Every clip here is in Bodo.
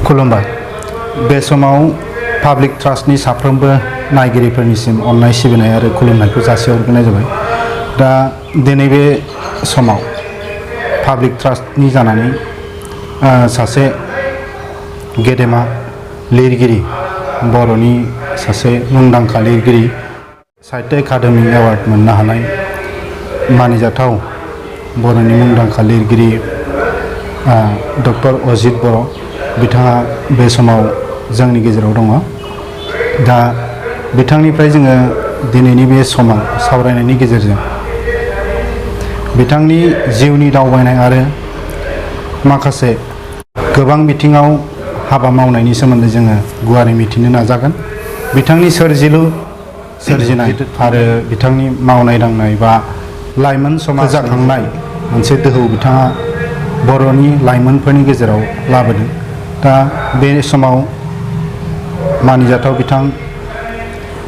खुलुमबाय। बे समाव पाब्लिक ट्रास्टनि साफ्रोमबो नायगिरिफोरनिसिम अननाय सिबिनाय आरो खुलुमनायखौ जासिहरग्रोनाय जाबाय। दा दिनै बे समाव पाब्लिक ट्रास्टनि जानानै सासे गेदेमा लिरगिरि, बर'नि सासे मुंदांखा लिरगिरि, साहित्य एकाडेमि एवार्ड मोननो हानाय मानिजाथाव बर'नि मुंदांखा लिरगिरि डक्टर अजित बर' बिथाङा बे समाव जोंनि गेजेराव दङ। दा बिथांनिफ्राय जोङो दिनैनि बे समाव सावरायनायनि गेजेरजों बिथांनि जिउनि दावबायनाय आरो माखासे गोबां बिथिङाव हाबा मावनायनि सोमोन्दै जोङो गुवारै मिथिनो नाजागोन। बिथांनि सोरजिनाय आरो बिथांनि मावनाय दांनाय बा लाइमोन समाज जाखांनाय मोनसे दोहौ बिथाङा बर'नि लाइमोनफोरनि गेजेराव लाबोदों। दा बे समाव मानिजाथाव बिथां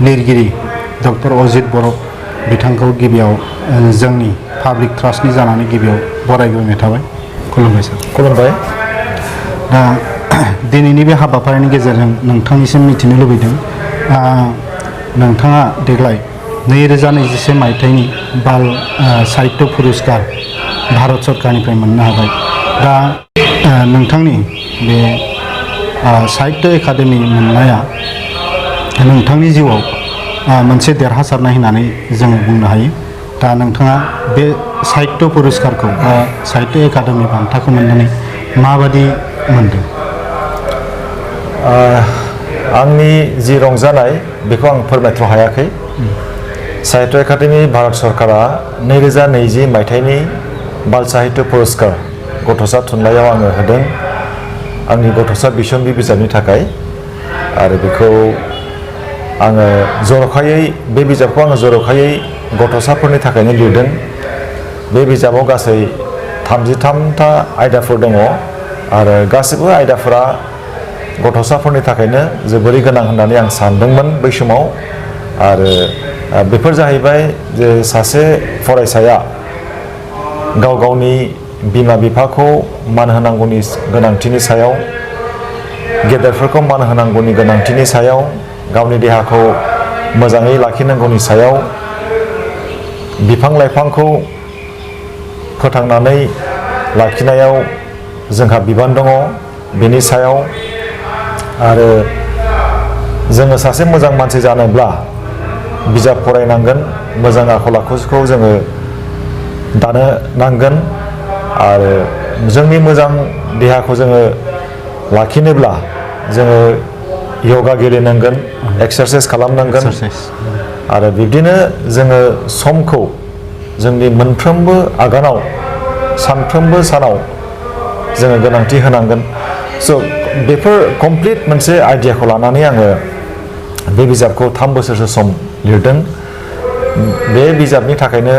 लिरगिरि डक्टर अजित बर' बिथांखौ गिबियाव जोंनि पाब्लिक ट्रास्टनि जानानै गिबियाव बरायग्रोनाय थाबाय। खुलुमबाय सार। खुलुमबाय। दा दिनैनि बे हाबाफारिनि गेजेरजों नोंथांनिसिम मिथिनो लुबैदों, नोंथाङा देग्लाय 2021 मायथाइनि बाल साहित्य पुरस्कार भारत सरकारनिफ्राय मोननो हाबाय। दा नोंथांनि बे साहित्य एकाडेमि मोननाया नोंथांनि जिउआव मोनसे देरहासारनाय होननानै जोङो बुंनो हायो। दा नोंथाङा बे साहित्य पुरस्कारखौ साहित्य एकाडेमि बान्थाखौ मोननानै माबादि मोनदों? आंनि जि रंजानाय बेखौ आं फोरमायथ' हायाखै। साहित्य एकाडेमि भारत सरकारा 2020 मायथाइनि बाल साहित्य पुरस्कार गथ'सा थुनलाइयाव आङो होदों आंनि गथ'सा बिसम्बि बिजाबनि थाखाय। आरो बेखौ आङो जर'खायै बे बिजाबखौ आङो जर'खायै गथ'साफोरनि थाखायनो लिरदों। बे बिजाबाव गासै 33था आयदाफोर दङ आरो गासैबो आयदाफोरा गथ'साफोरनि थाखायनो जोबोरै गोनां होननानै आं सानदोंमोन बै समाव। आरो बेफोर जाहैबाय जे सासे फरायसाया गाव गावनि बिमा बिफाखौ मान होनांगौनि गोनांथिनि सायाव, गेदेरफोरखौ मान होनांगौनि गोनांथिनि सायाव, गावनि देहाखौ मोजाङै लाखिनांगौनि सायाव, बिफां लाइफांखौ फोथांनानै लाखिनायाव जोंहा बिबान दङ बेनि सायाव, आरो जोङो सासे मोजां मानसि जानोब्ला बिजाब फरायनांगोन, मोजां आखल आखुखौ जोङो दानो नांगोन, आरो जोंनि मोजां देहाखौ जोङो लाखिनोब्ला जोङो योगा गेलेनांगोन, एक्सारसाइस खालामनांगोन। आरो बिब्दिनो जोङो समखौ जोंनि मोनफ्रोमबो आगानाव सानफ्रोमबो सानाव जोङो गोनांथि होनांगोन। स' बेफोर कमप्लिट मोनसे आइडियाखौ लानानै आङो बे बिजाबखौ 3 बोसोरसो सम लिरदों। बे बिजाबनि थाखायनो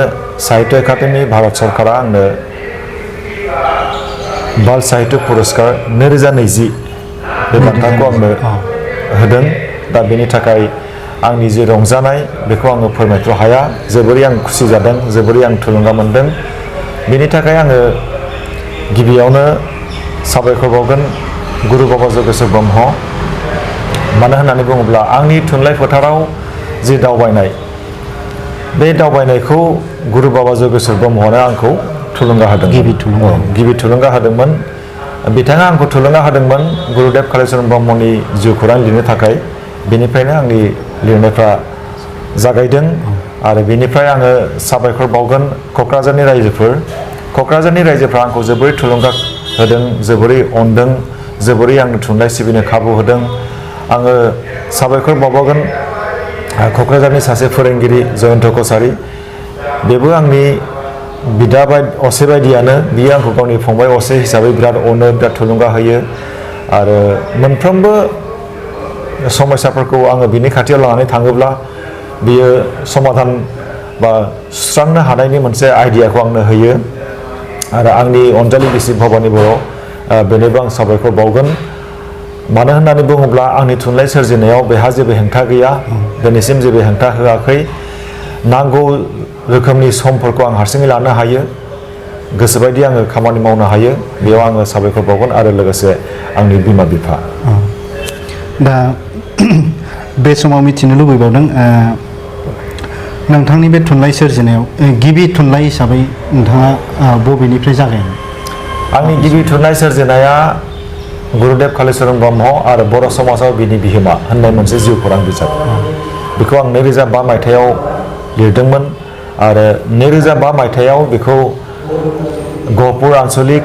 साहित्य एकाडेमि भारत सरकारा आंनो बाल साहित्य पुरस्कार 2020 बे बान्थाखौ आंनो होदों। दा बेनि थाखाय आंनि जि रंजानाय बेखौ आङो फोरमायथ' हाया। जोबोरै आं खुसि जादों, जोबोरै आं थुलुंगा मोनदों। बेनि थाखाय आङो गिबियावनो साबायखर बावगोन गुरु बाबा जगेश्वर ब्रह्म। मानो होननानै बुङोब्ला आंनि थुनलाइ फोथाराव जि दावबायनाय, बे दावबायनायखौ गुरु बाबा जगेश्वर ब्रह्मआनो आंखौ थुलुंगा होदों। गिबि थुलुंगा होदोंमोन। बिथाङा आंखौ थुलुंगा होदोंमोन गुरुदेव कालिचरण ब्रह्मनि जिउ खौरां लिरनो थाखाय। बेनिफ्रायनो आंनि लिरनायफ्रा जागायदों। आरो बेनिफ्राय आङो साबायखर बावगोन क'क्राझारनि रायजोफोर। क'क्राझारनि रायजोफ्रा आंखौ जोबोरै थुलुंगा होदों, जोबोरै अनदों, जोबोरै आंनो थुनलाइ सिबिनो खाबु होदों। आङो साबायखर बावगोन क'क्राझारनि सासे फोरोंगिरि जयन्त कसारि। बेबो आंनि बिदा असे बायदियानो। बियो आंखौ गावनि फंबाय असे हिसाबै बिराद अनो, बिराद थुलुंगा होयो। आरो मोनफ्रोमबो समस्याफोरखौ आङो बिनि खाथियाव लानानै थाङोब्ला बियो समाधान बा सुस्रांनो हानायनि मोनसे आइडियाखौ आंनो होयो। आरो आंनि अनजालि बिसि भबानि बर' बेनोबो आं साबायखर बावगोन। मानो होननानै बुङोब्ला आंनि थुनलाइ सोरजिनायाव बेहा जेबो हेंथा गैया, दिनैसिम जेबो हेंथा होआखै। नांगौ रोखोमनि समफोरखौ आं हारसिङै लानो हायो। गोसोबायदि आङो खामानि मावनो हायो बेयाव आङो साबायखर बावगोन आरो लोगोसे आंनि बिमा बिफा। दा बे समाव मिथिनो लुबैबावदों नोंथांनि बे थुनलाइ सोरजिनायाव गिबि थुनलाइ हिसाबै नोंथाङा बबेनिफ्राय जागायनाय? आंनि गिबि थुनलाइ सोरजिनाया गुरुदेव कालिचरन ब्रह्म आरो बर' समाजाव बिनि बिहोमा होननाय मोनसे जिउ खौरां बिजाब। बेखौ आं 2005 मायथाइयाव लिरदोंमोन आरो 2005 मायथाइयाव बेखौ गहपुर आन्सलिक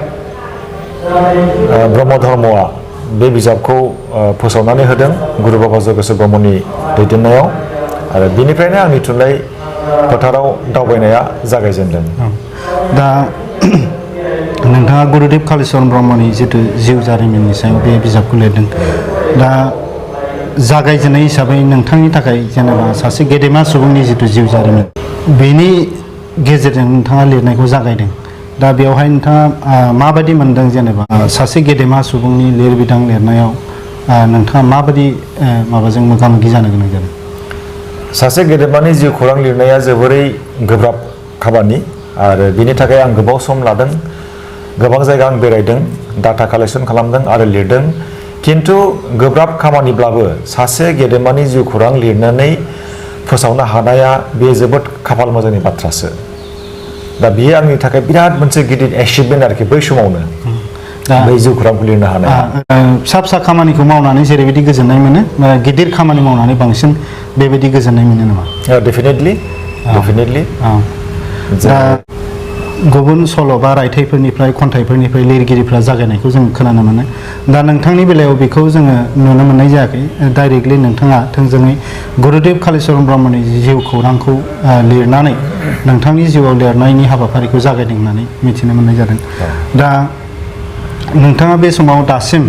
ब्रह्म धर्मआ बे बिजाबखौ फोसावनानै होदों गुरु बाबा जगेश्वर ब्रह्मनि दैदेननायाव आरो बिनिफ्रायनो आंनि थुनलाइ फोथाराव दावबायनाया जागायजेनदों। दा नोंथाङा गुरुदेव कालिचरन ब्रह्मनि जिथु जिउ जारिमिननि सायाव बे बिजाबखौ लिरदों। दा जागायजेननाय हिसाबै नोंथांनि थाखाय जेनेबा सासे गेदेमा सुबुंनि जिथु जिउ जारिमिन बेनि गेजेरजों नोंथाङा लिरनायखौ जागायदों। दा बेवहाय नोंथाङा माबायदि मोनदों जेनेबा सासे गेदेमा सुबुंनि लिरबिदां लिरनायाव नोंथाङा माबायदि माबाजों मोगा मोगि जानो गोनां जादों? सासे गेदेमानि जिउ खौरां लिरनाया जोबोरै गोब्राब खामानि आरो बिनि थाखाय आं गोबाव सम लादों। गोबां जायगा आं बेरायदों, डाटा कालेक्सन खालामदों आरो लिरदों। खिन्थु गोब्राब खामानिब्लाबो सासे गेदेमानि जिउ खौरां लिरनानै फोसावनो हानाया बे जोबोद खाफाल मोजांनि बाथ्रासो। दा बेयो आंनि थाखाय बिराद मोनसे गिदिर एचिभमेन्ट आरोखि बै समावनो बै जिउ खौरांखौ लिरनो हानाया। फिसा फिसा खामानिखौ मावनानै जेरैबायदि गोजोननाय मोनो गिदिर खामानि मावनानै बांसिन बेबायदि गोजोननाय मोनो नामा? डेफिनेटलि। दा गुबुन सल' बा रायथाइफोरनिफ्राय खन्थाइफोरनिफ्राय लिरगिरिफ्रा जागायनायखौ जों खोनानो मोनो। दा नोंथांनि बेलायाव बेखौ जोङो नुनो मोननाय जायाखै। डाइरेक्टलि नोंथाङा थोंजोङै गुरुदेव कालिचरन ब्रह्मनि जिउ खौरांखौ लिरनानै नोंथांनि जिउआव लिरनायनि हाबाफारिखौ जागायदों होननानै मिथिनो मोननाय जादों। दा नोंथाङा बे समाव दासिम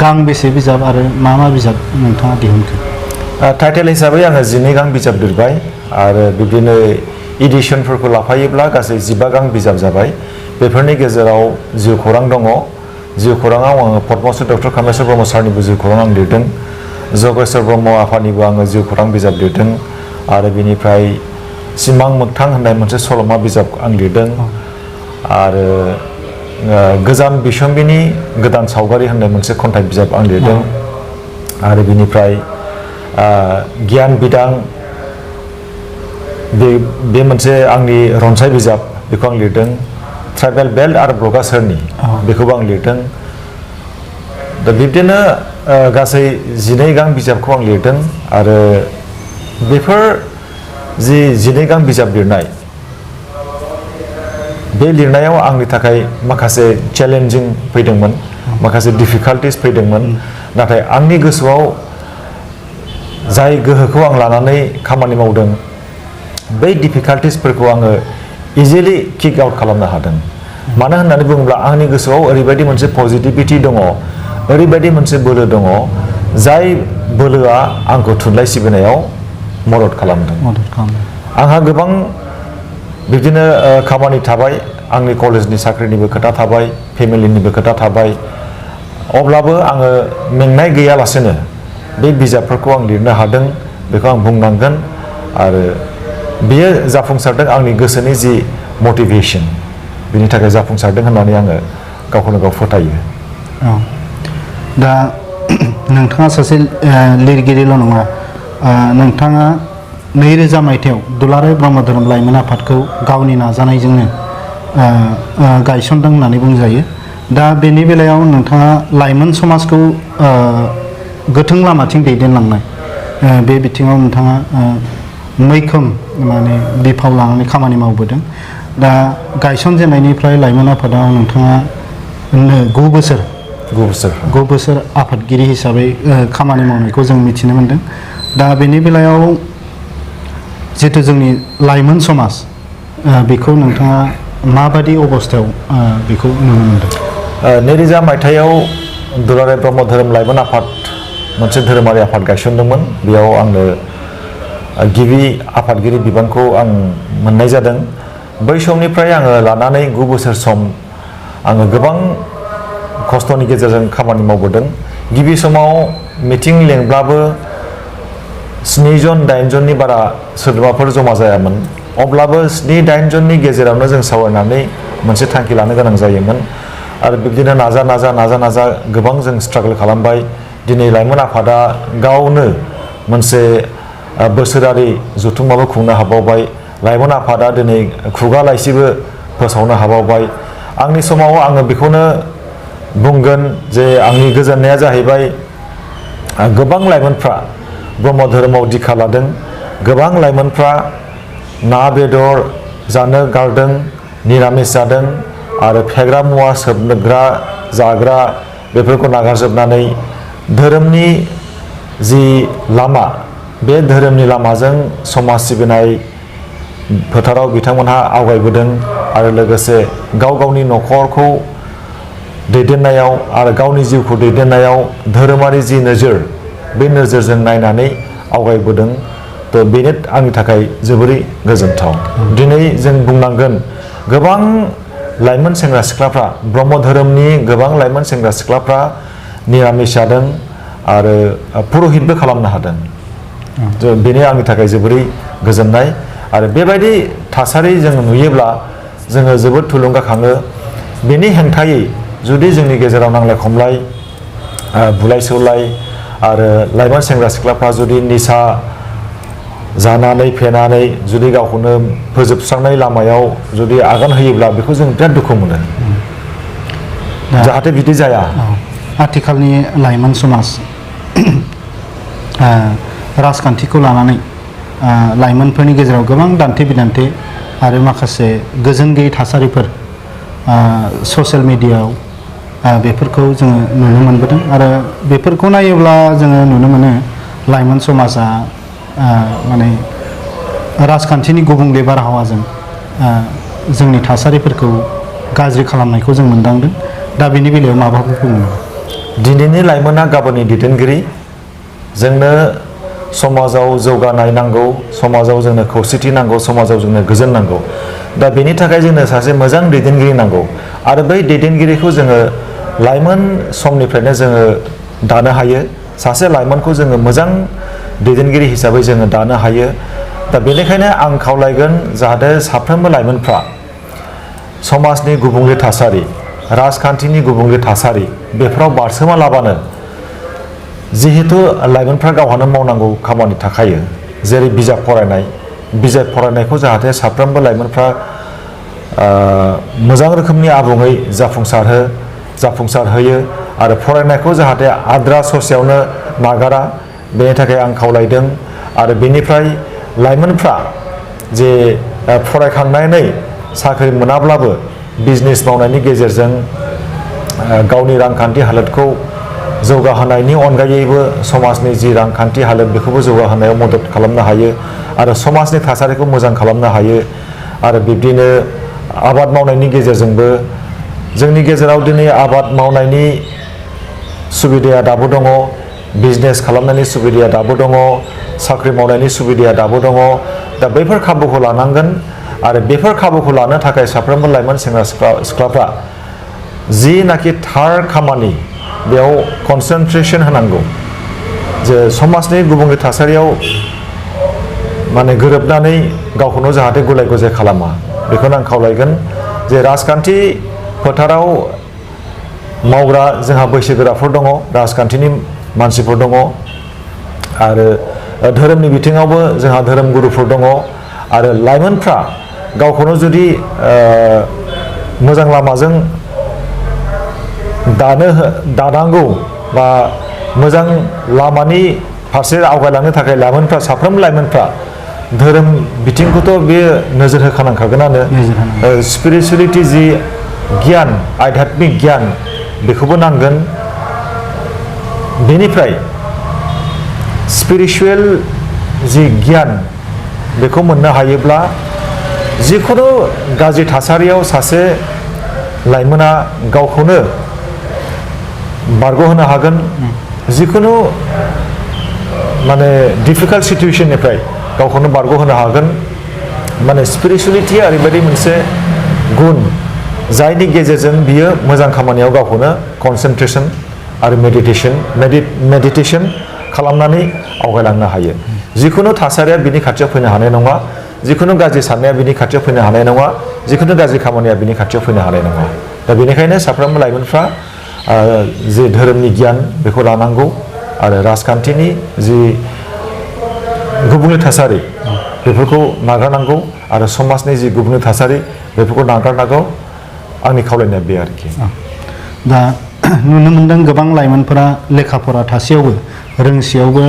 गांबेसे बिजाब आरो मा मा बिजाब नोंथाङा दिहुनखो? टाइटेल हिसाबै आङो 12 गां बिजाब लिरबाय आरो बिदिनो इडिसनफोरखौ लाफायोब्ला गासै 15 गां बिजाब जाबाय। बेफोरनि गेजेराव जिउ खौरां दङ। जिउ खौराङाव आङो पद्मश्री डक्टर कामेश्वर ब्रह्म सारनिबो जिउ खौरां आं लिरदों। जगेश्वर ब्रह्म आफानिबो आङो जिउ खौरां बिजाब लिरदों आरो बिनिफ्राय सिमां मोगथां होननाय मोनसे सल'मा बिजाब आं लिरदों आरो गोजाम बिसम्बिनि गोदान सावगारि होननाय मोनसे खन्थाइ बिजाब आं लिरदों आरो बिनिफ्राय गियान बिदां बे मोनसे आंनि रनसाय बिजाब बेखौ आं लिरदों। ट्राइबेल बेल्ट आरो ब्लगा सोरनि बेखौबो आं लिरदों। दा बिब्दिनो गासै 12 गां बिजाबखौ आं लिरदों आरो बेफोर जि 12 गां बिजाब लिरनाय बे लिरनायाव आंनि थाखाय माखासे चेलेन्जिं फैदोंमोन, माखासे डिफिकाल्टिस फैदोंमोन। नाथाय आंनि गोसोआव जाय गोहोखौ आं लानानै खामानि मावदों बै डिफिकाल्टिसफोरखौ आङो इजिलि किक आउट खालामनो हादों। मानो होननानै बुङोब्ला आंनि गोसोआव ओरैबायदि मोनसे पजिटिभिटि दङ, ओरैबायदि मोनसे बोलो दङ जाय बोलोआ आंखौ थुनलाइ सिबिनायाव मदद खालामदों। आंहा गोबां बिदिनो खामानि थाबाय, आंनि कलेजनि साख्रिनिबो खोथा थाबाय, फेमिलिनिबो खोथा थाबाय। अब्लाबो आङो मेंनाय गैयालासेनो बे बिजाबफोरखौ आं लिरनो हादों बेखौ आं बुंनांगोन आरो बेयो जाफुंसारदों आंनि गोसोनि जि मटिभेसन बिनि थाखाय जाफुंसारदों होननानै आङो गावखौनो गाव फोथायो। दा नोंथाङा सासे लिरगिरिल' नङा, नोंथाङा 2000 मायथाइयाव दुलाराय ब्रह्म धोरोम लाइमोन आफादखौ गावनि नाजानायजोंनो गायसनदों होननानै बुंजायो। दा बेनि बेलायाव नोंथाङा लाइमोन समाजखौ गोथों लामाथिं दैदेनलांनाय बे बिथिङाव नोंथाङा मैखोम माने बिफाव लानानै खामानि मावबोदों। दा गायसनजेननायनिफ्राय लाइमोन आफादाव नोंथाङा 9 बोसोर आफादगिरि हिसाबै खामानि मावनायखौ जों मिथिनो मोनदों। दा बेनि बेलायाव जिहेतु जोंनि लाइमोन समाज बेखौ नोंथाङा माबादि अबस्थायाव बेखौ नुनो मोनदों? 2000 मायथाइयाव दुलाराय ब्रह्म धोरोम लाइमोन आफाद मोनसे धोरोमारि आफाद गायसनदोंमोन। बेयाव आंनो गिबि आफादगिरि बिबानखौ आं मोननाय जादों। बै समनिफ्राय आङो लानानै 9 बोसोर सम आङो गोबां खस्थ'नि गेजेरजों खामानि मावबोदों। गिबि समाव मिटिं लेंब्लाबो 7 जन 8 जननि बारा सोद्रोमाफोर जमा जायामोन। अब्लाबो 7-8 जननि गेजेरावनो जों सावरायनानै मोनसे थांखि लानो गोनां जायोमोन आरो बिदिनो नाजा गोबां जों स्ट्रागल खालामबाय दिनै लाइमोन आफादा गावनो मोनसे बोसोरारि जथुम्माबो खुंनो हाबावबाय लाइमोन आफादा दिनै खुगा लाइसिबो फोसावनो हाबावबाय आंनि समाव आङो बेखौनो बुंगोन जे आंनि गोजोननाया जाहैबाय गोबां लाइमोनफ्रा ब्रह्म धोरोमाव दीक्षा लादों गोबां लाइमोनफ्रा ना बेदर जानो गारदों निरामिस जादों आरो फेग्रा मुवा सोबग्रा जाग्रा बेफोरखौ नागारजोबनानै धोरोमनि जि लामा बे धोरोमनि लामाजों समाज सिबिनाय फोथाराव बिथांमोनहा आवगायबोदों आरो लोगोसे गाव गावनि न'खरखौ दैदेननायाव आरो गावनि जिउखौ दैदेननायाव धोरोमारि जि नोजोर बे नोजोरजों नायनानै आवगायबोदों थ' बेनो आंनि थाखाय जोबोरै गोजोनथाव दिनै जों बुंनांगोन गोबां लाइमोन सेंग्रा सिख्लाफ्रा ब्रह्म धोरोमनि गोबां लाइमोन सेंग्रा सिख्लाफ्रा निरामिस जादों आरो पुरहितबो खालामनो हादों बेनो आंनि थाखाय जोबोरै गोजोननाय आरो बेबायदि थासारि जों नुयोब्ला जोङो जोबोद थुलुंगाखाङो बेनि हेंथायै जुदि जोंनि गेजेराव नांलाय खमलाय बुलाय सौलाय आरो लाइमोन सेंग्रा सिख्लाफ्रा जुदि निसा जानानै फेनानै जुदि गावखौनो फोजोबस्रांनाय लामायाव जुदि आगान होयोब्ला बेखौ जों बिराद दुखु मोनो जाहाथे बिदि जाया आथिखालनि लाइमोन समाज राजखान्थिखौ लानानै लाइमोनफोरनि गेजेराव गोबां दान्थे बिदान्थे आरो माखासे गोजोन गैयै थासारिफोर ससियेल मिडियायाव बेफोरखौ जोङो नुनो मोनबोदों आरो बेफोरखौ नायोब्ला जोङो नुनो मोनो लाइमोन समाजा माने राजखान्थिनि गुबुंले बारहावाजों जोंनि थासारिफोरखौ गाज्रि खालामनायखौ जों मोनदांदों दा बेनि बेलायाव माबाफोर बुङो दिनैनि लाइमोना गाबोननि दैदेनगिरि जोंनो समाजाव जौगानाय नांगौ समाजाव जोंनो खौसेथि नांगौ समाजाव जोंनो गोजोन नांगौ दा बेनि थाखाय जोंनो सासे मोजां दैदेनगिरि नांगौ आरो बै दैदेनगिरिखौ जोङो लाइमोन समनिफ्रायनो जोङो दानो हायो सासे लाइमोनखौ जोङो मोजां दैदेनगिरि हिसाबै जोङो दानो हायो दा बेनिखायनो आं खावलायगोन जाहाथे साफ्रोमबो लाइमोनफ्रा समाजनि गुबुंले थासारि राजखान्थिनि गुबुंले थासारि बेफोराव बारसोमा लाबानो जिहेतु लाइमोनफ्रा गावहानो मावनांगौ खामानि थाखायो जेरै बिजाब फरायनायखौ जाहाथे साफ्रोमबो लाइमोनफ्रा मोजां रोखोमनि आबुङै जाफुंसारहोयो आरो फरायनायखौ जाहाथे आद्रा ससेयावनो नागारा बेनि थाखाय आं खावलायदों आरो बेनिफ्राय लाइमोनफ्रा जे फरायखांनानै साख्रि मोनाब्लाबो बिजनेस मावनायनि गेजेरजों गावनि रांखान्थि हालोदखौ जौगाहोनायनि अनगायैबो समाजनि जि रांखान्थि हालोद बेखौबो जौगाहोनायाव मदद खालामनो हायो आरो समाजनि थासारिखौ मोजां खालामनो हायो आरो बिब्दिनो आबाद मावनायनि गेजेरजोंबो जोंनि गेजेराव दिनै आबाद मावनायनि सुबिदाया दाबो दङ बिजनेस खालामनायनि सुबिदाया दाबो दङ साख्रि मावनायनि सुबिदाया दाबो दङ दा बैफोर खाबुखौ लानांगोन आरो बेफोर खाबुखौ लानो थाखाय साफ्रोमबो लाइमोन सेंग्रा सिख्लाफ्रा जिनाखि थार खामानि बेयाव कनसेन्ट्रेसन होनांगौ जे समाजनि गुबुंले थासारियाव माने गोरोबनानै गावखौनो जाहाथे गुलाय गुजाय खालामा बेखौनो आं खावलायगोन जे राजखान्थि फोथाराव मावग्रा जोंहा बैसोगोराफोर दङ राजखान्थिनि मानसिफोर दङ आरो धोरोमनि बिथिङावबो जोंहा धोरोम गुरुफोर दङ आरो लाइमोनफ्रा गावखौनो जुदि मोजां लामाजों दानांगौ बा मोजां लामानि फारसे आवगायलांनो थाखाय लाइमोनफ्रा साफ्रोमबो लाइमोनफ्रा धोरोम बिथिंखौथ' बे नोजोर होखानांखागोनानो स्पिरिचुवेलिटि जि गियान आध्यात्मिक गियान बेखौबो नांगोन बेनिफ्राय स्पिरिचुवेल जि गियान बेखौ मोननो हायोब्ला जिखुनु गाज्रि थासारियाव सासे लाइमोना गावखौनो बारग'होनो हागोन जिखुनु माने डिफिकाल्ट सिटुएशननिफ्राय गावखौनो बारग'होनो हागोन माने स्पिरिचुवेलिटिया ओरैबायदि मोनसे गुन जायनि गेजेरजों बियो मोजां खामानियाव गावखौनो कनसेन्ट्रेसन आरो मेडिटेसन खालामनानै आवगायलांनो हायो जिखुनु थासारिया बिनि खाथियाव फैनो हानाय नङा जिखुनु गाज्रि साननाया बिनि खाथियाव फैनो हानाय नङा जिखुनु गाज्रि खामानिया बिनि खाथियाव फैनो हानाय नङा दा बेनिखायनो साफ्रोमबो लाइमोनफ्रा जे धोरोमनि गियान बेखौ लानांगौ आरो राजखान्थिनि जि गुबुंले थासारि बेफोरखौ नागारनांगौ आरो समाजनि जि गुबुंले थासारि बेफोरखौ नागारनांगौ आंनि खावलायनाया बे आरोखि दा नुनो मोनदों गोबां लाइमोनफोरा लेखा फरा थासेयावबो रोंसेयावबो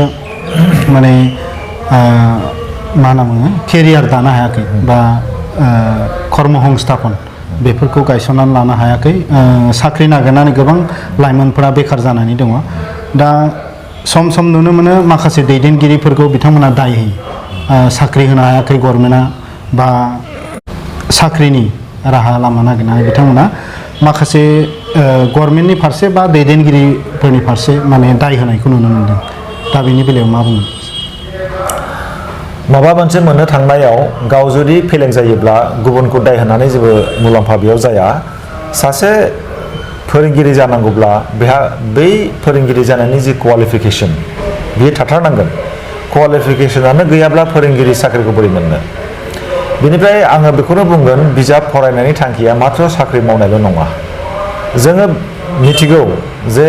माने मा होनना बुङो केरियार दानो हायाखै बा कर्म संस्थापन बेफोरखौ गायसननानै लानो हायाखै साख्रि नागिरनानै गोबां लाइमोनफोरा बेखार जानानै दङ दा सम सम नुनो मोनो माखासे दैदेनगिरिफोरखौ बिथांमोना दाय होयो साख्रि होनो हायाखै गभर्नमेन्टआ बा साख्रिनि राहा लामा नागिरनानै बिथांमोना माखासे गभर्नमेन्टनि फारसे बा दैदेनगिरिफोरनि फारसे माने दाय होनायखौ नुनो मोनदों दा बेनि बेलायाव मा बुङो माबा मोनसे मोननो थांनायाव गाव जुदि फेलें जायोब्ला गुबुनखौ दाय होनानै जेबो मुलाम्फा बेयाव जाया सासे फोरोंगिरि जानांगौब्ला बेहा बै फोरोंगिरि जानायनि जि क्वालिफिकेसन बियो थाथारनांगोन क्वालिफिकेसनानो गैयाब्ला फोरोंगिरि साख्रिखौ बोरै मोननो बेनिफ्राय आङो बेखौनो बुंगोन बिजाब फरायनायनि थांखिया मात्र साख्रि मावनायल' नङा जोङो मिथिगौ जे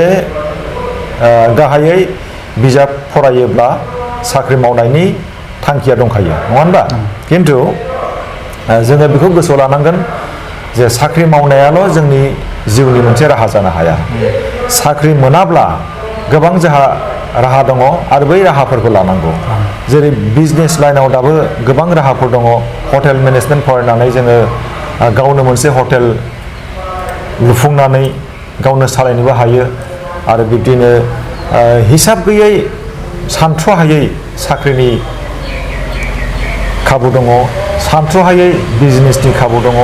गाहायै बिजाब फरायोब्ला साख्रि मावनायनि थांखिया दंखायो नङा होनबा खिन्थु जोङो बेखौ गोसोआव लानांगोन जे साख्रि मावनायाल' जोंनि जिउनि मोनसे राहा जानो हाया साख्रि मोनाब्ला गोबां जोंहा राहा दङ आरो बै राहाफोरखौ लानांगौ जेरै बिजनेस लाइनाव दाबो गोबां राहाफोर दङ हटेल मेनेजमेन्ट फरायनानै जोङो गावनो मोनसे हटेल लुफुंनानै गावनो सालायनोबो हायो आरो बिब्दिनो हिसाब गैयै सानथ्र'हायै साख्रिनि खाबु दङ सानथ्र'हायै बिजनेसनि खाबु दङ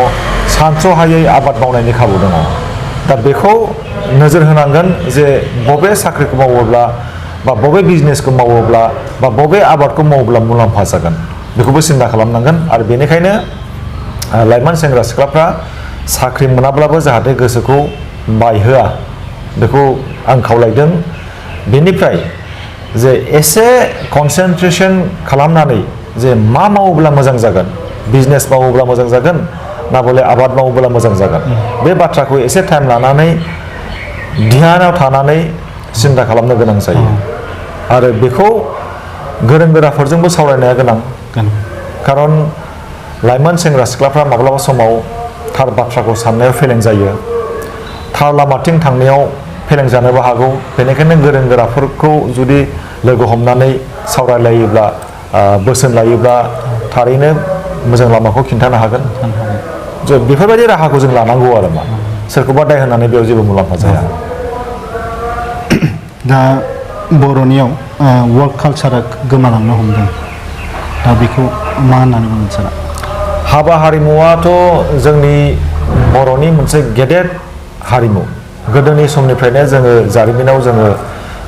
सानथ्र'हायै आबाद मावनायनि खाबु दङ दा बेखौ नोजोर होनांगोन जे बबे साख्रिखौ मावोब्ला बा बबे बिजनेसखौ मावोब्ला बा बबे आबादखौ मावोब्ला मुलाम्फा जागोन बेखौबो सिन्था खालामनांगोन आरो बेनिखायनो लाइमोन सेंग्रा सिख्लाफ्रा साख्रि मोनाब्लाबो जाहाथे गोसोखौ बायहोआ बेखौ आं खावलायदों बेनिफ्राय जे एसे कनसेन्ट्रेसन खालामनानै जे मा मावोब्ला मोजां जागोन बिजनेस मावोब्ला मोजां जागोन ना बले आबाद मावोब्ला मोजां जागोन बे बाथ्राखौ एसे टाइम लानानै ध्यानाव थानानै सिन्था खालामनो गोनां जायो आरो बेखौ गोरों गोराफोरजोंबो सावरायनाया गोनां खारन लाइमोन सेंग्रा सिख्लाफ्रा माब्लाबा समाव थार बाथ्राखौ साननायाव फेलें जायो थार लामाथिं थांनायाव फेलें जानोबो हागौ बेनिखायनो गोरों गोराफोरखौ जुदि लोगो हमनानै सावरायलायोब्ला बोसोन लायोब्ला थारैनो मोजां लामाखौ खिन्थानो हागोन बेफोरबायदि राहाखौ जों लानांगौ आरो मा सोरखौबा दाय होनानै बेयाव जेबो मुलाम्फा जाया दा बर'नियाव वर्क कालचारा गोमालांनो हमदों दा बेखौ मा होननानै बुङो सारा हाबा हारिमुवाथ' जोंनि बर'नि मोनसे गेदेर हारिमु गोदोनि समनिफ्रायनो जोङो जारिमिनाव जोङो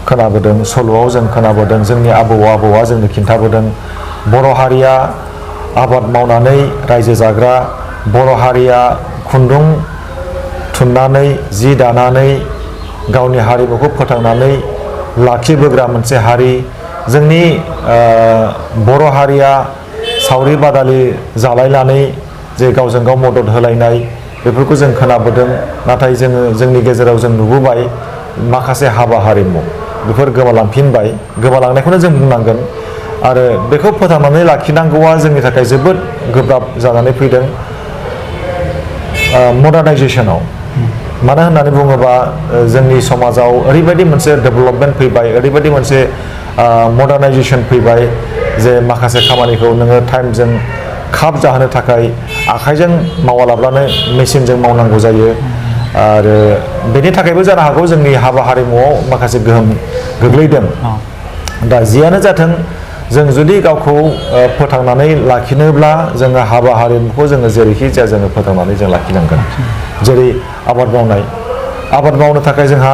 खोनाबोदों सल'आव जों खोनाबोदों जोंनि आबौआ जोंनो खिन्थाबोदों बर' हारिया आबाद मावनानै रायजो जाग्रा बर' हारिया खुन्दुं थुननानै जि दानानै गावनि हारिमुखौ फोथांनानै लाखिबोग्रा मोनसे हारि जोंनि बर' हारिया सावरि बादालि जालायनानै जे गावजों गाव मदद होलायनाय बेफोरखौ जों खोनाबोदों नाथाय जोंनि गेजेराव जों नुबोबाय माखासे हाबा हारिमु बेफोर गोमालांफिनबाय गोमालांनायखौनो जों बुंनांगोन आरो बेखौ फोथांनानै लाखिनांगौआ जोंनि थाखाय जोबोद गोब्राब जानानै फैदों मडार्नाइजेसनाव मानो होननानै बुङोबा जोंनि समाजाव ओरैबायदि मोनसे डेभेलपमेन्ट फैबाय ओरैबायदि मोनसे मडार्नाइजेसन फैबाय जे माखासे खामानिखौ नोङो टाइमजों खाब जाहोनो थाखाय आखाइजों मावालाब्लानो मेसिनजों मावनांगौ जायो आरो बेनि थाखायबो जानो हागौ जोंनि हाबा हारिमुआव माखासे गोहोम गोग्लैदों दा जियानो जाथों जों जुदि गावखौ फोथांनानै लाखिनोब्ला जोङो हाबा हारिमुखौ जोङो जेरैखि जाया जोङो फोथांनानै जों लाखिनांगोन जेरै आबाद मावनो थाखाय जोंहा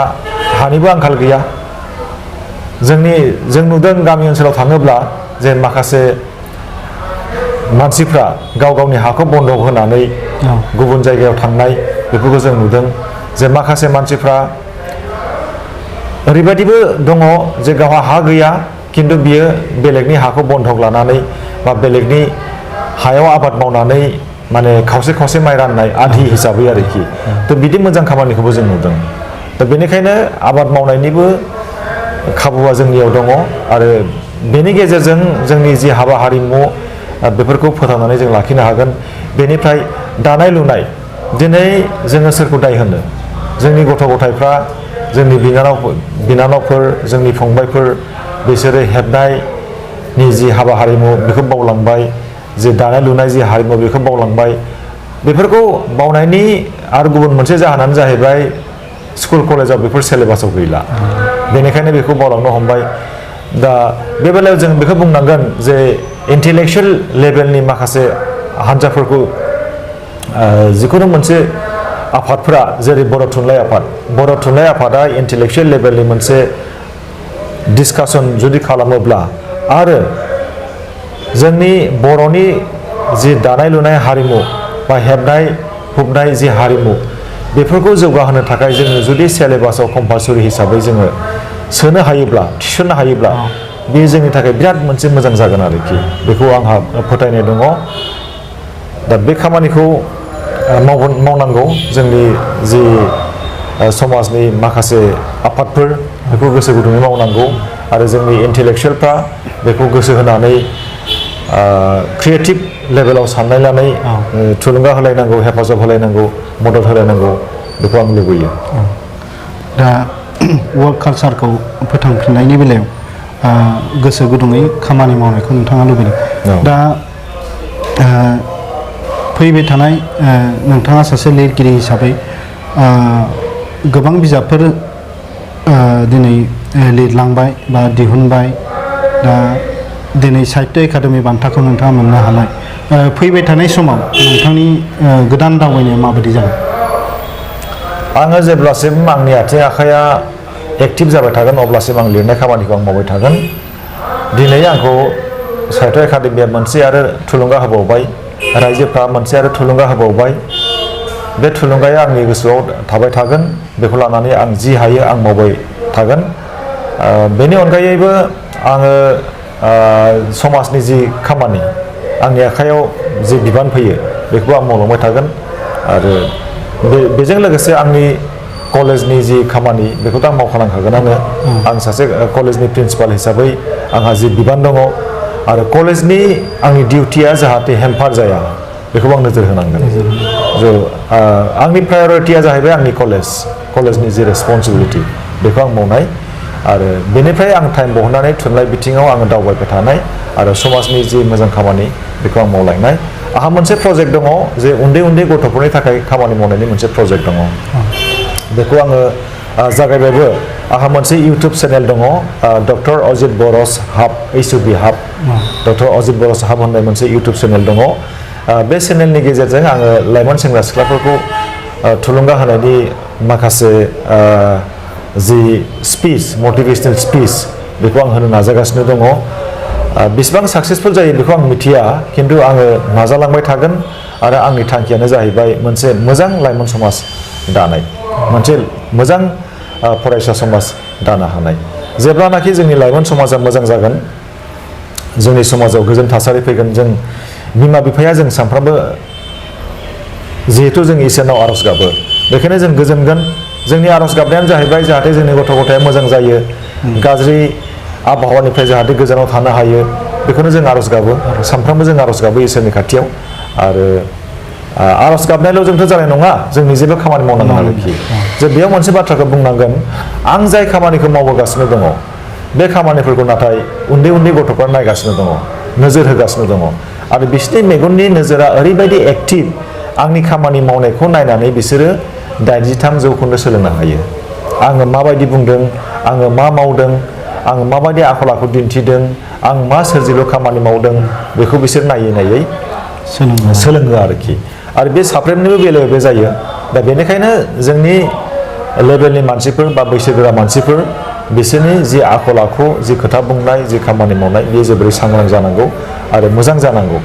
हानिबो आंखाल गैया जों नुदों गामि ओनसोलाव थाङोब्ला जे माखासे मानसिफ्रा गाव गावनि हाखौ बन्दक होनानै गुबुन जायगायाव थांनाय बेफोरखौ जों नुदों जे माखासे मानसिफ्रा ओरैबायदिबो दङ जे गावहा हा गैया खिन्थु बियो बेलेगनि हाखौ बन्दक लानानै बा बेलेगनि हायाव आबाद मावनानै माने खावसे खावसे माइ राननाय आधि हिसाबै आरोखि थ' बिदि मोजां खामानिखौबो जों नुदों दा बेनिखायनो आबाद मावनायनिबो खाबुआ जोंनियाव दङ आरो बेनि गेजेरजों जोंनि जि हाबा हारिमु बेफोरखौ फोथांनानै जों लाखिनो हागोन बेनिफ्राय दानाय लुनाय दिनै जोङो सोरखौ दाय होनो जोंनि गथ' गथायफ्रा जोंनि बिनानावफोर जोंनि फंबायफोर बिसोरो हेबनायनि जि हाबा हारिमु बेखौ बावलांबाय जि दानाय लुनाय जि हारिमु बेखौ बावलांबाय बेफोरखौ बावनायनि आरो गुबुन मोनसे जाहोनानो जाहैबाय स्कुल कलेजाव बेफोर सिलेबासाव गैला बेनिखायनो बेखौ बावलांनो हमबाय दा बे बेलायाव जों बेखौ बुंनांगोन जे इन्टेलेक्सुयेल लेभेलनि माखासे हान्जाफोरखौ जिखुनु मोनसे आफादफोरा जेरै बर' थुनलाइ आफादा इन्टेलेक्सुयेल लेभेलनि मोनसे डिसकासन जुदि खालामोब्ला आरो जोंनि बर'नि जि दानाय लुनाय हारिमु बा हेबनाय हुबनाय जि हारिमु बेफोरखौ जौगाहोनो थाखाय जोङो जुदि सिलेबासाव कम्पालसरि हिसाबै जोङो सोनो हायोब्ला थिसननो हायोब्ला बेयो जोंनि थाखाय बिराद मोनसे मोजां जागोन आरोखि बेखौ आंहा फोथायनाय दङ दा बे खामानिखौ मावनांगौ जोंनि जि समाजनि माखासे आफादफोर बेखौ गोसो गुदुङै मावनांगौ आरो जोंनि इन्टेलेक्सुयेलफ्रा बेखौ गोसो होनानै क्रिएटिभ लेभेलाव साननायनानै थुलुंगा होलायनांगौ हेफाजाब होलायनांगौ मदद होलायनांगौ बेखौ आं लुबैयो दा वर्क कालचारखौ फोथांफिननायनि बेलायाव गोसो गुदुङै खामानि मावनायखौ नोंथाङा लुबैदों दा फैबाय थानाय नोंथाङा सासे लिरगिरि हिसाबै गोबां बिजाबफोर दिनै लिरलांबाय बा दिहुनबाय दा दिनै साहित्य एकाडेमि बान्थाखौ नोंथाङा मोननो हानाय फैबाय थानाय समाव नोंथांनि गोदान दावबायनाया माबायदि जागोन आङो जेब्लासिम आंनि आथिं आखाइया एक्टिभ जाबाय थागोन अब्लासिम आं लिरनाय खामानिखौ आं मावबाय थागोन दिनै आंखौ साहित्य एकाडेमिया मोनसे आरो थुलुंगा होबावबाय रायजोफ्रा मोनसे आरो थुलुंगा होबावबाय बे थुलुंगाया आंनि गोसोआव थाबाय थागोन बेखौ लानानै आं जि हायो आं मावबाय थागोन बेनि अनगायैबो आङो समाजनि जि खामानि आंनि आखायाव जि बिबान फैयो बेखौ आं मावलांबाय थागोन आरो बेजों लोगोसे आंनि कलेजनि जि खामानि बेखौथ' आं मावखानांखागोन आं सासे कलेजनि प्रिन्सिपाल हिसाबै आंहा जि बिबान दङ आरो कलेजनि आंनि डिउटिया जाहाथे हेम्पार जाया बेखौ आं नोजोर होनांगोन आंनि प्रायरिटिया जाहैबाय आंनि कलेजनि जि रेसपन्सिबिलिटि बेखौ आं मावनाय आरो बेनिफ्राय आं टाइम बहननानै थुनलाइ बिथिङाव आङो दावबायबाय थानाय आरो समाजनि जि मोजां खामानि बेखौ आं मावलांनाय आंहा मोनसे प्रजेक्ट दङ जे उन्दै उन्दै गथ'फोरनि थाखाय खामानि मावनायनि मोनसे प्रजेक्ट दङ बेखौ आङो जागायबायबो आंहा मोनसे इउटुब चेनेल दङ डक्टर अजित बर'ज हाब HUB हाब डक्टर अजित बर'ज हाब होननाय मोनसे इउटुब चेनेल दङ बे चेनेलनि गेजेरजों आङो लाइमोन सेंग्रा सिख्लाफोरखौ थुलुंगा होनायनि माखासे जि स्पिच मटिभेशनेल स्पिच बेखौ आं होनो नाजागासिनो दङ बेसेबां साक्सेसफुल जायो बेखौ आं मिथिया खिन्थु आङो नाजालांबाय थागोन आरो आंनि थांखियानो जाहैबाय मोनसे मोजां लाइमोन समाज दानाय मोनसे मोजां फरायसा समाज दानो हानाय जेब्लानाखि जोंनि लाइमोन समाजा मोजां जागोन जोंनि समाजाव गोजोन थासारि फैगोन जों बिमा बिफाया जों सानफ्रामबो जिहेथु जों इसोरनाव आर'ज गाबो बेखायनो जों गोजोनगोन जोंनि आर'ज गाबनायानो जाहैबाय जाहाथे जोंनि गथ' गथाया मोजां जायो गाज्रि आबहावानिफ्राय जाहाथे गोजानाव थानो हायो बेखौनो जों आर'ज गाबो सानफ्रामबो जों आर'ज गाबो इसोरनि खाथियाव आरो आर'ज गाबनायल' जोंथ' जानाय नङा जों निजेबो खामानि मावनांगोन आरोखि जे बेयाव मोनसे बाथ्राखौ बुंनांगोन आं जाय खामानिखौ मावबोगासिनो दङ बे खामानिफोरखौ नाथाय उन्दै उन्दै गथ'फ्रा नायगासिनो दङ नोजोर होगासिनो दङ आरो बिसोरनि मेगननि नोजोरा ओरैबायदि एक्टिभ आंनि खामानि मावनायखौ नायनानै बिसोरो 83% सोलोंनो हायो आङो माबायदि बुंदों आङो मा मावदों आं माबायदि आखल आखु दिन्थिदों आं मा सोरजिलु खामानि मावदों बेखौ बिसोर नायै नायै सोलोङो आरोखि आरो बे साफ्रोमनिबो बेलायाव बे जायो दा बेनिखायनो जोंनि लेभेलनि मानसिफोर बा बैसोगोरा मानसिफोर बिसोरनि जि आखल आखु जि खोथा बुंनाय जि खामानि मावनाय बेयो जोबोरै सांग्रां जानांगौ आरो मोजां जानांगौ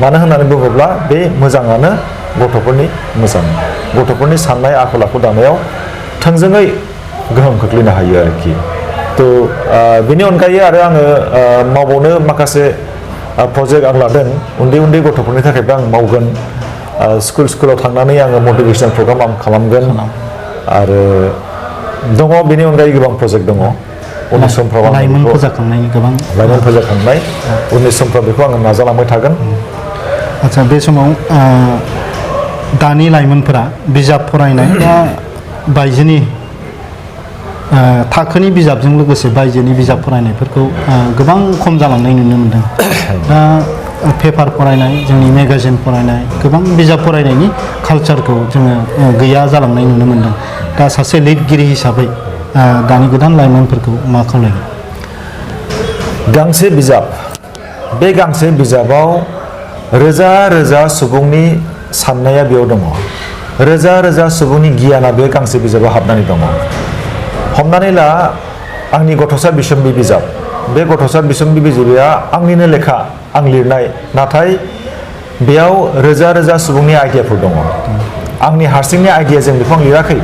मानो होननानै बुङोब्ला बे मोजाङानो गथ'फोरनि मोजां गथ'फोरनि साननाय आखल आखु दानायाव थोंजोङै गोहोम खोख्लैनो हायो आरोखि थ' बेनि अनगायै आरो आङो मावबावनो माखासे प्रजेक्ट आं लादों उन्दै उन्दै गथ'फोरनि थाखायबो आं मावगोन स्कुलाव थांनानै आङो मटिभेशनेल प्रग्राम आं खालामगोन आरो दङ बेनि अनगायै गोबां प्रजेक्ट दङ उननि समफ्राव लाइमोन फोजाखांनायनि गोबां लाइमोन फोजाखांनाय उननि समफ्राव बेखौ आङो नाजालांबाय थागोन। आच्चा बे समाव दानि लाइमोनफोरा बिजाब फरायनाय बा बायजोनि थाखोनि बिजाबजों लोगोसे बायजोनि बिजाब फरायनायफोरखौ गोबां खम जालांनाय नुनो मोनदों। दा पेपार फरायनाय जोंनि मेगाजिन फरायनाय गोबां बिजाब फरायनायनि कालचारखौ जोङो गैया जालांनाय नुनो मोनदों। दा सासे लिरगिरि हिसाबै दानि गोदान लाइमोनफोरखौ मा खावलायगोन? गांसे बिजाब बे गांसे बिजाबाव रोजा रोजा सुबुंनि साननाया बेयाव दङ रोजा रोजा सुबुंनि गियाना बे गांसे बिजाबाव हाबनानै दङ। हमनानै ला आंनि गथ'सा बिसम्बि बिजाब बे गथ'सा बिसम्बि बिजाबा आंनिनो लेखा आं लिरनाय नाथाय बेयाव रोजा रोजा सुबुंनि आइडियाफोर दङ। आंनि हारसिंनि आइडियाजों बेखौ आं लिराखै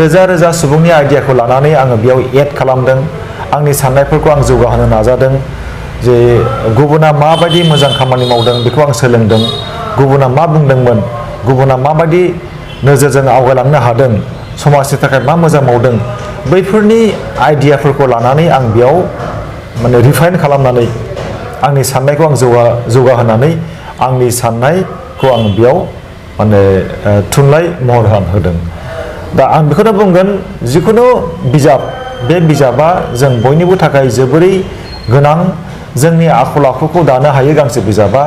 रोजा रोजा सुबुंनि आइडियाखौ लानानै आङो बेयाव एड खालामदों आंनि साननायफोरखौ आं जौगाहोनो नाजादों जे गुबुना माबायदि मोजां खामानि मावदों बेखौ आं सोलोंदों गुबुना मा बुंदोंमोन गुबुना माबायदि नोजोरजों आवगायलांनो हादों समाजनि थाखाय मा मोजां मावदों बैफोरनि आइडियाफोरखौ लानानै आं बेयाव माने रिफाइन खालामनानै आंनि साननायखौ आं जौगाहोनानै आंनि साननायखौ आं बेयाव माने थुनलाइ महर होदों। दा आं बेखौनो बुंगोन जिखुनु बिजाब बे बिजाबा जों बयनिबो थाखाय जोबोरै गोनां जोंनि आखल आखुखौ दानो हायो गांसे बिजाबा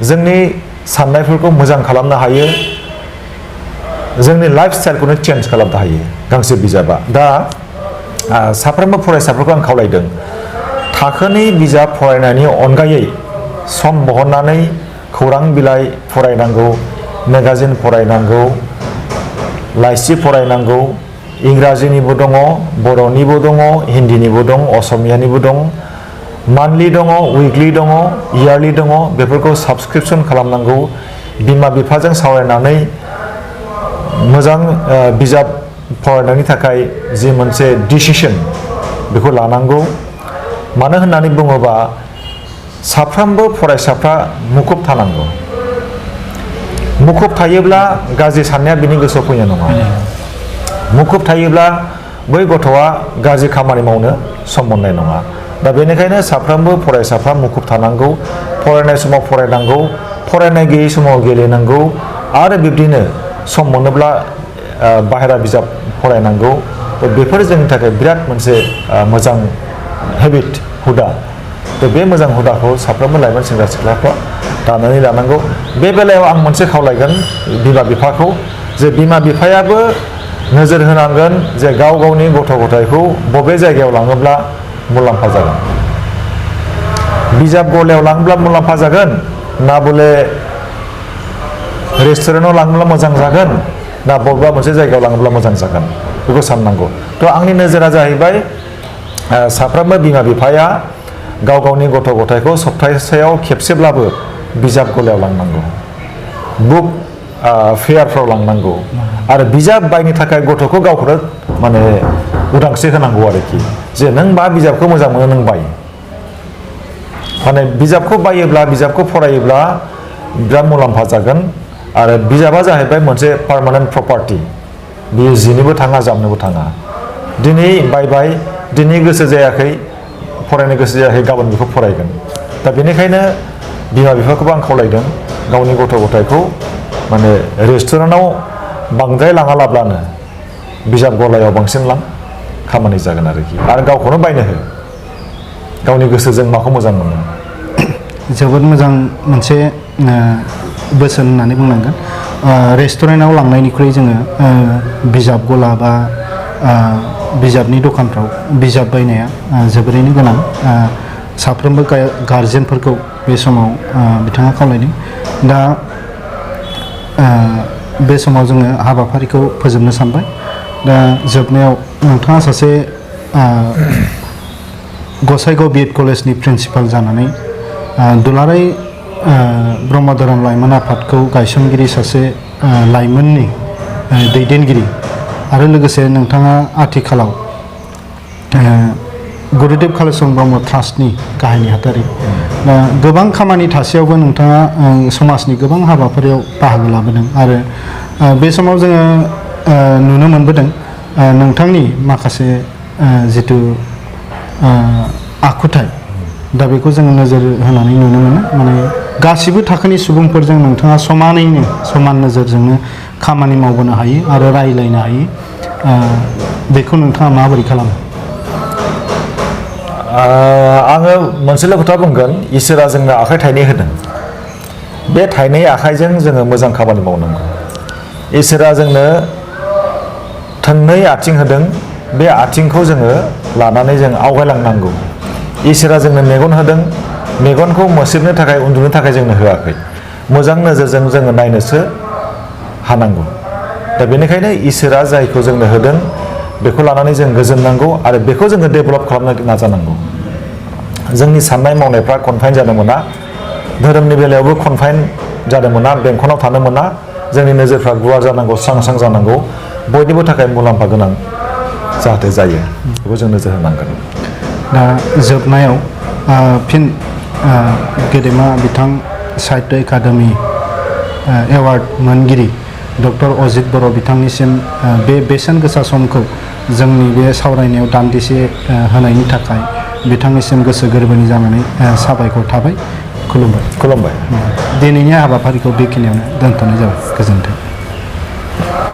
जोंनि साननायफोरखौ मोजां खालामनो हायो जोंनि लाइफ स्टाइलखौनो चेन्ज खालामनो हायो गांसे बिजाबा। दा साफ्रोमबो फरायसाफोरखौ आं खावलायदों थाखोनि बिजाब फरायनायनि अनगायै सम बहननानै खौरां बिलाइ फरायनांगौ मेगाजिन फरायनांगौ लाइसि फरायनांगौ इंराजिनिबो दङ बर'निबो दङ हिन्दीनिबो दं असमियानिबो दं मान्थलि दङ उइकलि दङ इयारलि दङ बेफोरखौ साबसक्रिपसन खालामनांगौ बिमा बिफाजों सावरायनानै मोजां बिजाब फरायनायनि थाखाय जि मोनसे डिसिसन बेखौ लानांगौ। मानो होननानै बुङोबा साफ्रोमबो फरायसाफ्रा मुखुब थानांगौ मुखुब थायोब्ला गाज्रि साननाया बिनि गोसोआव फैनाय नङा मुखुब थायोब्ला बै गथ'आ गाज्रि खामानि मावनो सम मोननाय नङा। दा बेनिखायनो साफ्रोमबो फरायसाफ्रा मुखुब थानांगौ फरायनाय समाव फरायनांगौ फरायनाय गैयै समाव गेलेनांगौ आरो बिब्दिनो सम मोनोब्ला बाहेरा बिजाब फरायनांगौ। बेफोर जोंनि थाखाय बिराद मोनसे मोजां हेबिट हुदा बे मोजां हुदाखौ साफ्रोमबो लाइमोन सेंग्रा सिख्लाफ्रा दानानै लानांगौ। बे बेलायाव आं मोनसे खावलायगोन बिमा बिफाखौ जे बिमा बिफायाबो नोजोर होनांगोन जे गाव गावनि गथ' गथायखौ बबे जायगायाव लाङोब्ला मुलाम्फा जागोन बिजाब गलायाव लाङोब्ला मुलाम्फा जागोन ना बले रेस्टुरेन्टआव लाङोब्ला मोजां जागोन ना बबेबा मोनसे जायगायाव लाङोब्ला मोजां जागोन बेखौ साननांगौ। थ' आंनि नोजोरा जाहैबाय साफ्रोमबो बिमा बिफाया गाव गावनि गथ' गथायखौ सप्तासेयाव खेबसेब्लाबो बिजाब गलायाव लांनांगौ बुक फेयारफ्राव लांनांगौ आरो बिजाब बायनो थाखाय गथ'खौ गावखौनो माने उदांस्रि होनांगौ आरोखि जे नों मा बिजाबखौ मोजां मोनो नों बाय माने बिजाबखौ बायोब्ला बिजाबखौ फरायोब्ला बिराद मुलाम्फा जागोन आरो बिजाबा जाहैबाय मोनसे पार्मानेन्ट प्रपार्टि बियो जिनोबो थाङा जामनोबो थाङा दिनै बायबाय दिनै गोसो जायाखै फरायनो गोसो जायाखै गाबोन बेखौ फरायगोन। दा बेनिखायनो बिमा बिफाखौबो आं खावलायदों गावनि गथ' गथायखौ माने रेस्टुरेन्टआव बांद्राय लाङालाब्लानो बिजाब गलायाव बांसिन लां खामानि जागोन आरोखि आरो गावखौनो बायनो हो गावनि गोसोजों माखौ मोजां मोनो। जोबोद मोजां मोनसे बोसोन होननानै बुंनांगोन रेस्टुरेन्टआव लांनायनिख्रुइ जोङो बिजाब गला बा बिजाबनि दखानफ्राव बिजाब बायनाया जोबोरैनो गोनां साफ्रोमबो गारजेनफोरखौ बे समाव बिथाङा खावलायदों। दा बे समाव जोङो हाबाफारिखौ फोजोबनो सानबाय। दा जोबनायाव नोंथाङा सासे गसाइगाव बिएड कलेजनि प्रिन्सिपाल जानानै दुलाराय ब्रह्म धोरोम लाइमोन आफादखौ गायसनगिरि सासे लाइमोननि दैदेनगिरि आरो लोगोसे नोंथाङा आथिखालाव गुरुदेव कालिचरण ब्रह्म ट्रास्टनि गाहाय नेहाथारि दा गोबां खामानि थासेयावबो नोंथाङा समाजनि गोबां हाबाफारियाव बाहागो लाबोदों आरो बे समाव जोङो नुनो मोनबोदों नोंथांनि माखासे जिथु आखुथाय दा बेखौ जोङो नोजोर होनानै नुनो मोनो माने गासिबो थाखोनि सुबुंफोरजों नोंथाङा समानैनो समान नोजोरजोंनो खामानि मावबोनो हायो आरो रायलायनो हायो बेखौ नोंथाङा माबोरै खालामो? आङो मोनसेल' खोथा बुंगोन इसोरा जोंनो आखाइ थाइनै होदों बे थाइनै आखाइजों जोङो मोजां खामानि मावनांगौ इसोरा जोंनो थोंनै आथिं होदों बे आथिंखौ जोङो लानानै जों आवगायलांनांगौ इसोरा जोंनो मेगन होदों मेगनखौ मोसेबनो थाखाय उन्दुनो थाखाय जोंनो होआखै मोजां नोजोरजों जोङो नायनोसो हानांगौ दा बेनिखायनो इसोरा जायखौ जोंनो होदों बेखौ लानानै जों गोजोननांगौ आरो बेखौ जोङो डेभेलप खालामनो नाजानांगौ जोंनि साननाय मावनायफ्रा कनफाइन जानो मोना धोरोमनि बेलायावबो कनफाइन जानो मोना बेंखनाव थानो मोना जोंनि नोजोरफ्रा गुवार जानांगौ स्रां स्रां जानांगौ बयनिबो थाखाय मुलाम्फा गोनां जाहाथे जायो बेखौ जों नोजोर होनांगोन दा जोबनायाव फिन गेदेमा बिथां साहित्य एकाडेमि एवार्ड मोनगिरि डक्टर अजित बर' बिथांनिसिम बे बेसेन गोसा समखौ जोंनि बे सावरायनायाव दान्दिसे होनायनि थाखाय बिथांनिसिम गोसो गोरबोनि जानानै साबायखर थाबाय खुलुमबाय खुलुमबाय दिनैनि हाबाफारिखौ बेखिनियावनो दोनथ'नाय जाबाय गोजोन्थों।